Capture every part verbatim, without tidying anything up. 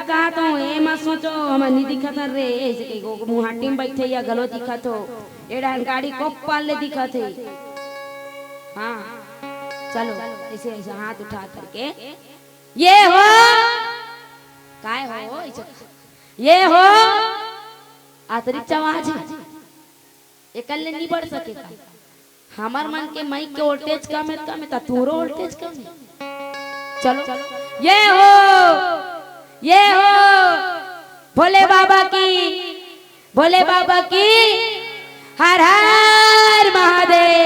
कहा तो, ए मत सोचो, हम नहीं दिखत हन रे, ऐसे कही, वो मुहाटी में बैठे या घलो दिखत हो, ए डाहर गाड़ी को पाल ले दिखत हे। हाँ, चलो, ऐसे, ऐसे हाथ उठा करके, ये हो, काय हो, ऐसे, ये हो, अतिरिक्त आवाज है, एकर ले नहीं बढ़ सके का? हमर मन के माइक के वोल्टेज कम है, कम है, त तोरो वोल्टेज कम है। चलो, ये हो, ये हो, भोले बाबा की, भोले बाबा की, हर हर महादेव।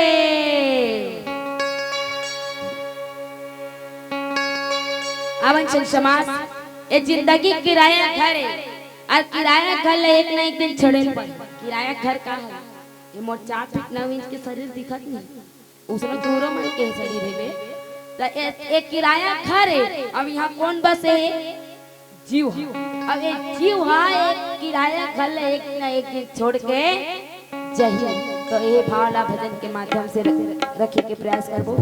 अवन चल समाज, ए जिंदगी किराया घर है, और किराया घर ले एक ना एक दिन छोड़े ल पड़े। किराया घर का है? ये मोर चार फीट नौ इंच के शरीर दिखत नहीं, उसमें तोरो मन के शरीर है बे। त ए, ए किराया घर है, अब यहाँ कौन बसे है? जीव। अब ये जीव हा एक किराया घर ले एक ना एक दिन छोड़ के जही। तो ये भाव ला भजन के माध्यम से र-, रखे के प्रयास करबो।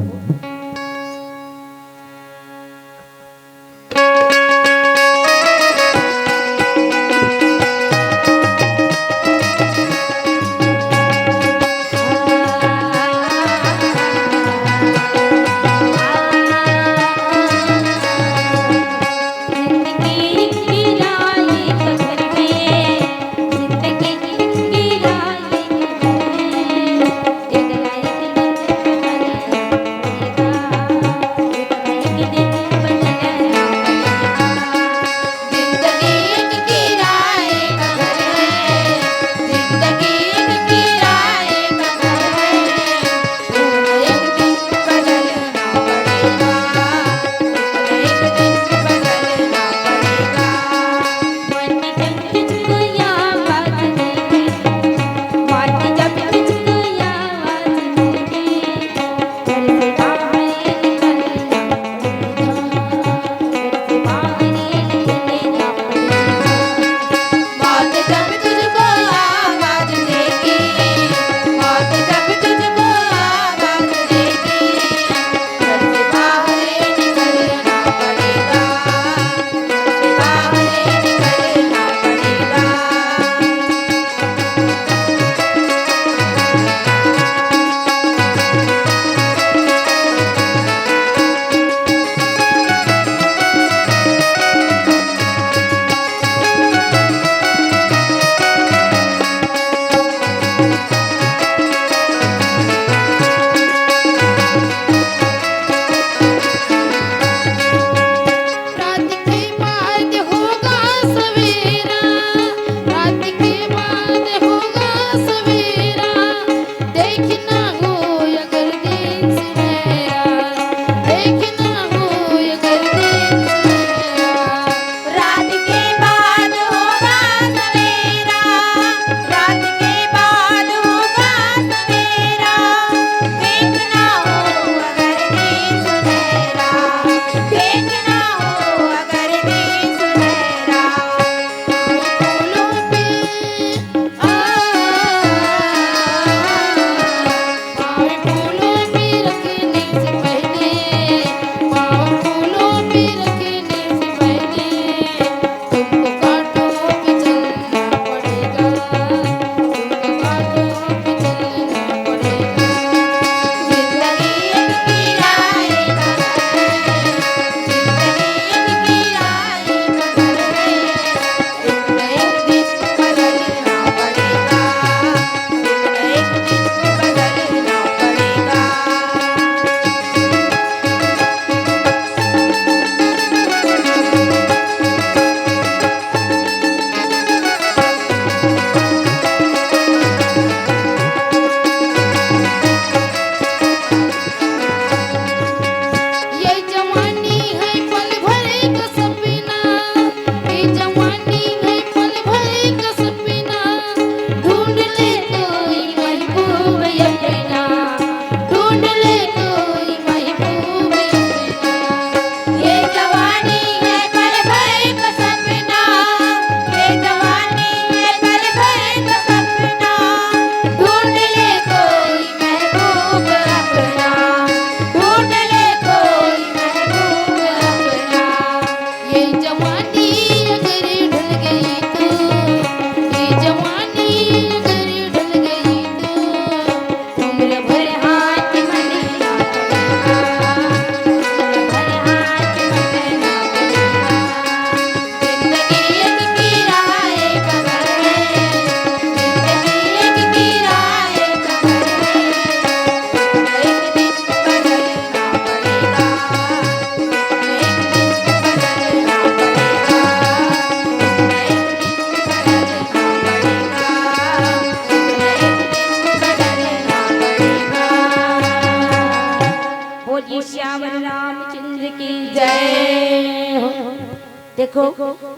देखो,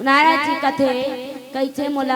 नारद जी कथे, कइसे मोला